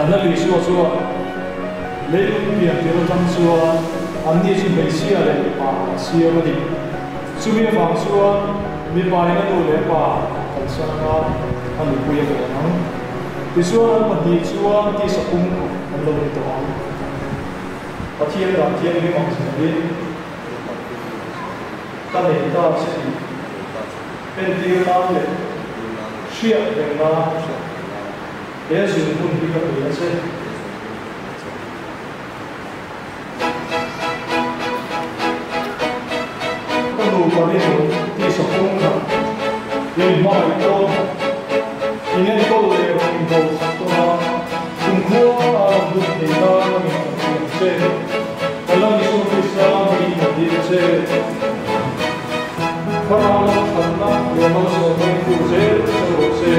Kan Lal Isua chuan leilung pian tir atang chuan anni chu hmeichhia leh mipa a siam a ni. Chumi avang chuan mipa in a nu leh a pa kalsan anga a nupui a vawn ang. Tichuan an pahnih chuan tisa pumkhat an lo ni tawh ang. Pathian dan thianghlim ang zelin ka nei ta che tih entir nan leh hriat reng nan he zun hun hi ka pe a che. Ka nupa rinawm tisa pumkhat inhmangaih tawn, inenkawl leh rawn inbawlsak tawn a, kumkhua a rawn dun thei nan a min thiam che. Ka la Isua Krista hmingin ka dil che. Thlarau lam thatna leh malsawmna in tu zel che rawh se.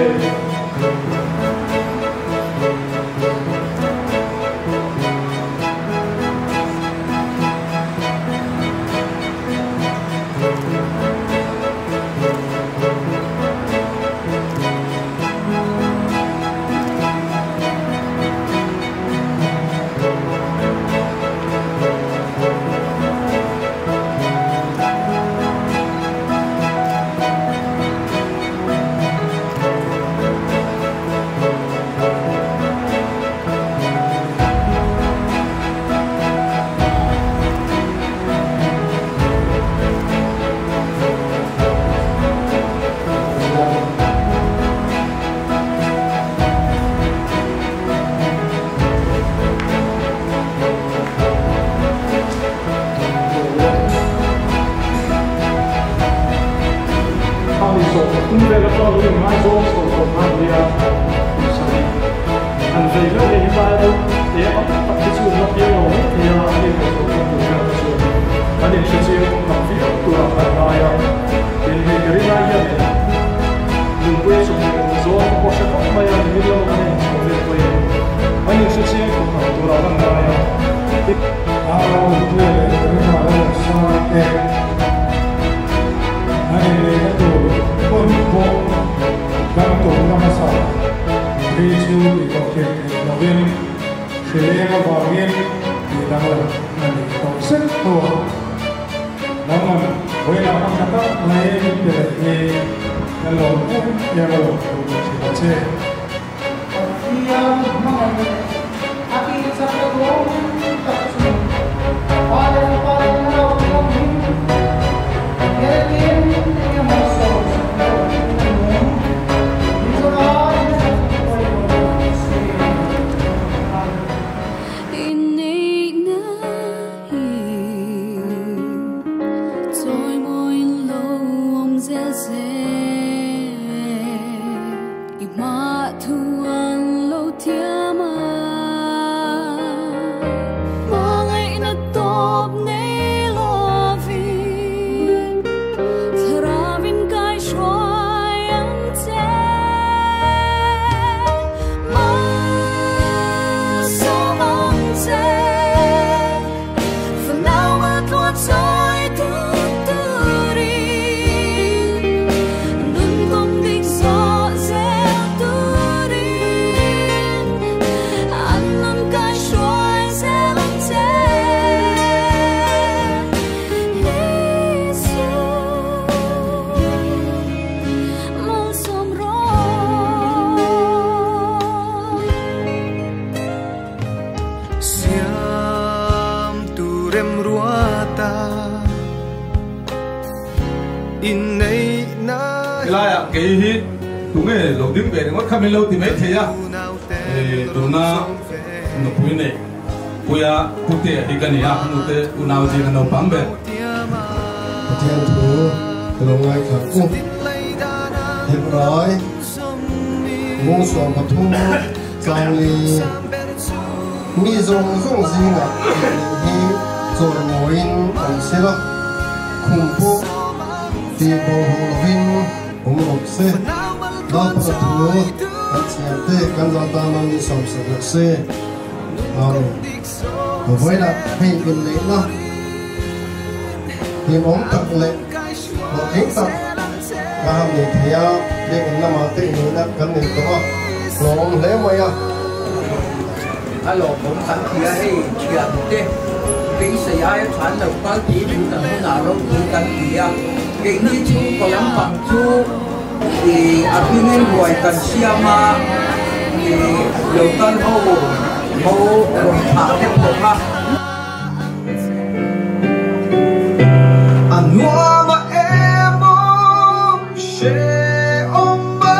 Kha min lo ti mai thei a tuna nupui nei puia pute hi ka ni a nute unau zinga naupang ber. Pathian thu ka lo ngai kha ku Hebrai mung sawm pathum changli mi zawng zawng zinga hi chawi mawiin awm sela khum pawh tih bo hawh lovin awm rawh se. Lalpa thu kan chhiar te kan za tana mi sawmsak rawh se. Amen. Vawilah hei inneihna hlimawm tak leh hlawhtling tak ka han nei thei a, biakinn lamah te inneihna kan nei tawh a, hlawhawm hle mai a. A lawmawm kan ti a, hei thiante beisei aia than lo kal tih chu kan hunah ropui kan ti a, keini chhungkaw lampang chu ih a hmingin ruai kan siam a, ih lo kal ho mo rawn thlah te pawh kha. A nuam a em aw hrehawm a.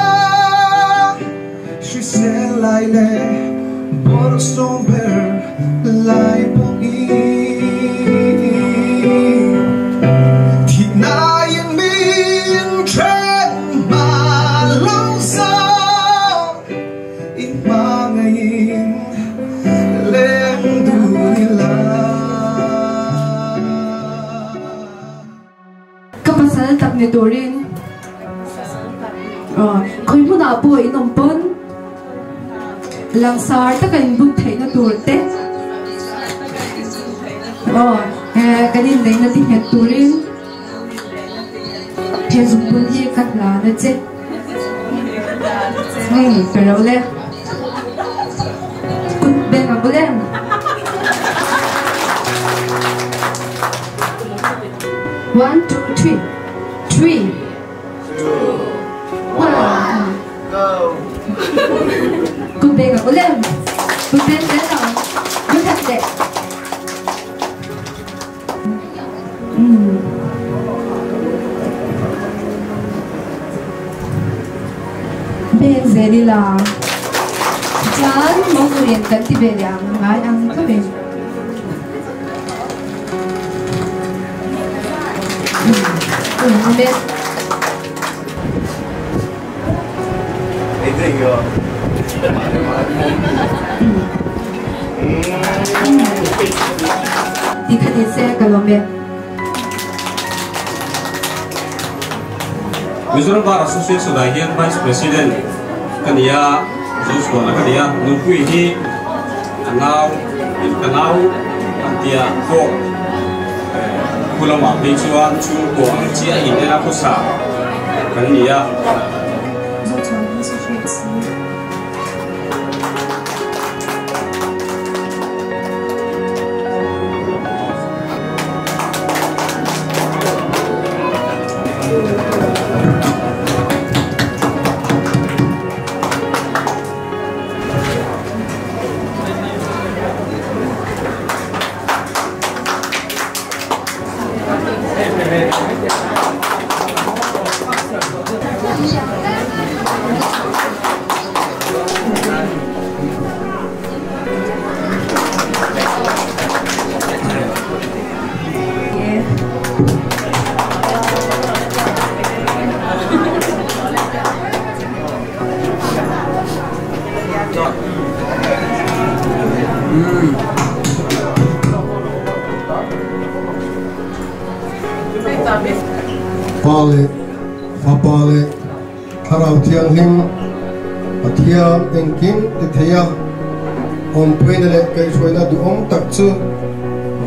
Hrisel lai leh bawrhsawm ber lai pawhin thihnain min then hma lo zawk in hmangaihin leng dun ila. Ka pasal tak ni turin khawi hmunah pawh in awm pawn langsar taka in bun theihna tur te kan inneihna ti nghet turin he zungbun hi ka hlan a che. Pe lo le. Kut beng a bul em? One, two, three. Three. Two, one, go. Kut beng a bul em? Kut beng zel ang. Kut khat leh. Beng zel ila chuan mawngkuin kan ti ve leh ang ngai ang thlawin. Amen. Ti kha ni se ka lawm e. Mizoram Bar Association ah hian Vice President ka ni a, Zochhuana ka ni a, Nupui hi a nau, ka nau an tia pawh khu lamah phei chuan chhungkua ang chiah in en a khawsa kan ni a. Pa leh Fapa leh Thlarau Thianghlim Pathian engkim ti thei a, awmpuina leh kaihhruaina duhawm tak chu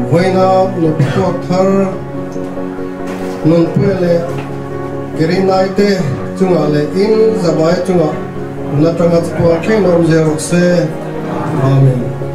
vawiina nupi tuak thar Nunpuia leh Kerinai te chungah leh in zavai chungah nuna tanga chatuan thleng awm zel rawh se. Amen.